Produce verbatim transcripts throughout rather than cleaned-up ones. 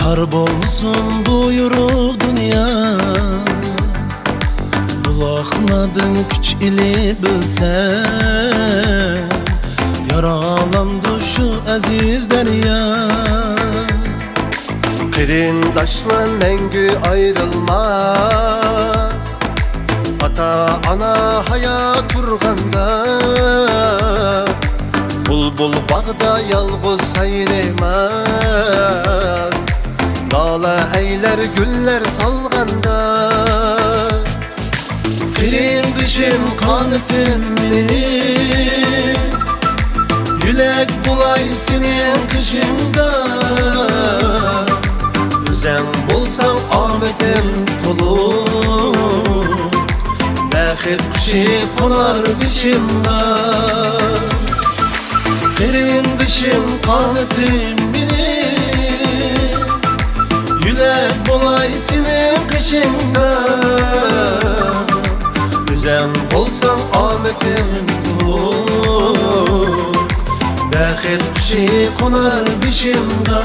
تار بولمىسۇن بۇ يورۇق دۇنيا، بۇلاقلاردىن كۈچ ئېلىپ بىلسەم، يارالامدۇ شۇ ئەزىز دەريا. قېرىنداشلار مەڭگۈ ئايرىلماس، ئاتا-ئانا ھايات تۇرغاندا، بۇلبۇل باغدا يالغۇز سايرىماس، نالە ئەيلەر گۈللەر سالغاندا. قېرىندىشىم، قانىتىم مېنىڭ، يۆلەك بولاي سېنىڭ قېشىڭدا. ئۆزەڭ بولساڭ ئامىتىم تولۇق، بەخت قۇشى قونار بېشىمغا. قېرىندىشىم، قانىتىم مېنىڭ، يۆلەك بولاي سېنىڭ قېشىڭدا. ئۆزەڭ بولساڭ ئامىتىم تولۇق، بەخت قۇشى قونار بېشىمغا.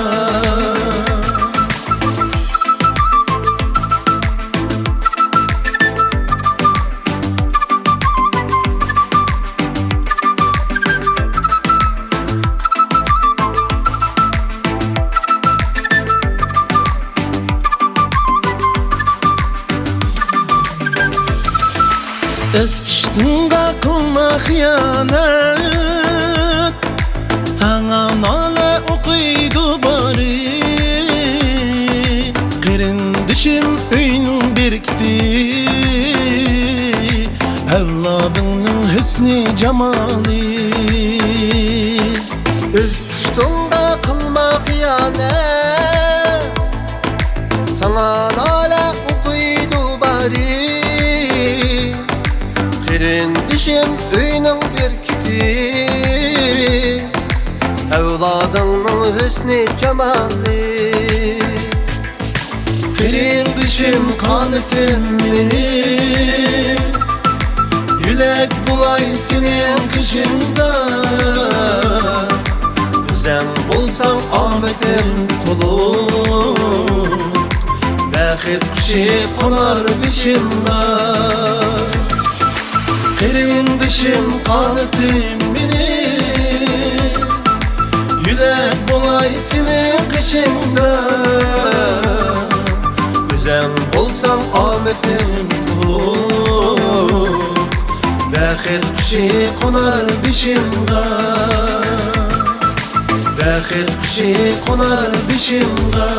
ئۆز پۇشتۇڭغا قىلما خىيانەت، ساڭا نالە ئوقۇيدۇ بارى. قېرىندىشىم، ئۆينىڭ بېرىكىتى، ئەۋلادىڭنىڭ ھۆسنى جامالى. ئۆز پۇشتۇڭدا قىلما خىيانەت، ساڭا نالە ئوقۇيدۇ بارى. قېرىندىشىم، ئۆينىڭ بېرىكىتى، ئەۋلادىڭنىڭ ھۆسنى جامالى. قېرىندىشىم، قانىتىم مېنىڭ، يۆلەك بولاي سېنىڭ قېشىڭدا. ئۆزەڭ بولساڭ ئامىتىم تولۇق، بەخت قۇشى قونار بېشىمدا. قېرىندىشىم، قانىتىم مېنىڭ، يۆلەك بولاي سېنىڭ قېشىڭدا. ئۆزەڭ بولساڭ ئامىتىم تولۇق، بەخت قۇشى قونار بېشىمغا. بەخت قۇشى قونار بېشىمغا.